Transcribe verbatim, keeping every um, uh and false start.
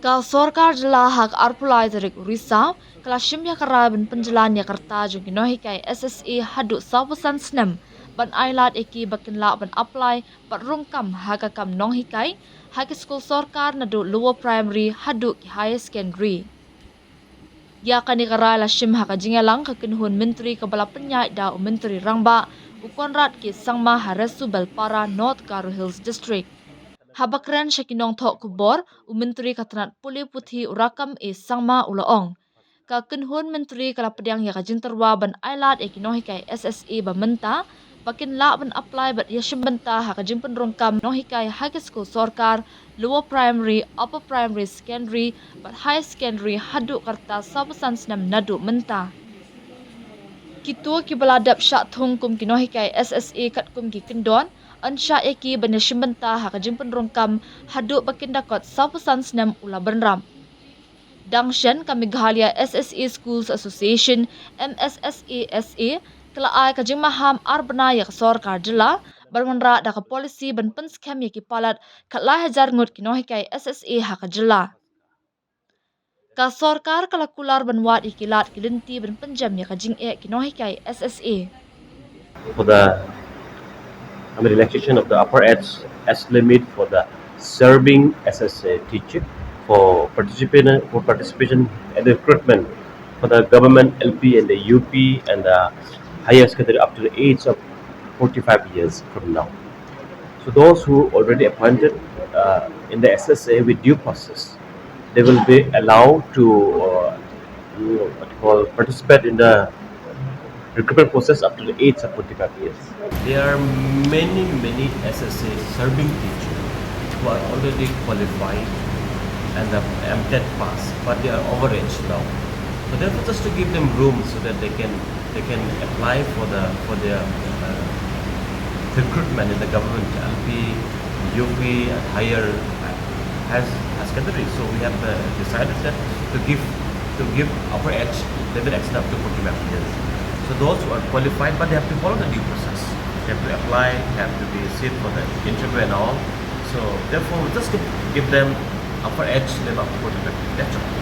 Ka sorkar jylla ha ka arphew lai tarik u Risaw ka la shim ïa ka rai ban pynjlan ïa ka rta jong ki nonghikai S S A haduh sawphew san snem ban ai lad ïa ki ba kin lah ban apply bad rung kam ha ka kam nonghikai ha ki skul sorkar naduh lower primary haduh ki higher secondary. Ïa kane ka rai la shim ha ka jingïalang ka kynhun myntri kaba la pynïaid da u Myntri Rangbah u Conrad K Sangma ha Resu Belpara, North Garo Hills District. Haba kren sha ki nongthoh khubor, u Myntri ka tnat pule puthi u Rakkam A Sangma u la ong, ka kynhun myntri ka la pdiang ïa ka jingtyrwa ban ai lad ïa ki nonghikai S S A ba mynta ba kin lah ban apply bad ïashim bynta ha ka jingpynrung kam nonghikai ha ki skul sorkar, lower primary, upper primary, secondary bad higher secondary haduh ka rta sawphew san snem naduh mynta. Kito kiba la dep shah thung kum ki nonghikai S S A katkum ki kyndon, yn shah ïa ki ban ïashim bynta ha ka jingpynrung kam haduh ba kin da kot sawphew san snem, u la bynrap. Dang shen, ka Meghalaya S S A Schools Association, M S S A S A, ka la ai ka jingmaham ar bnai ïa ka sorkar jylla ban wanrah da ka policy ban pynskhem ïa ki palat khatlai hajar ngut ki nonghikai S S A ha ka jylla. Ka sorkar ka la kular ban wad ïa ki lad ki lynti ban pynjem ïa ka jingeh ki nonghikai S S A. For the, I mean, relaxation of the upper age age limit for the serving S S A teacher for participation for participation in the recruitment for the government L P and the U P and the higher secondary up to the age of forty-five years from now. So those who already appointed uh, in the S S A with due process, they will be allowed to uh, you know, what you call participate in the recruitment process up to the age of forty-five years. There are many, many S S A serving teachers who are already qualified and have M TET pass, but they are overage now. So therefore, just to give them room so that they can they can apply for the for their uh, recruitment in the government, L P, U P, and higher uh, has has category. So we have uh, decided that to give to give upper age, they will extend up to forty-five years. So those who are qualified, but they have to follow the due process. They have to apply, they have to be sit for the interview and all. So therefore, we just give, give them upper age level up to forty-five. That's all.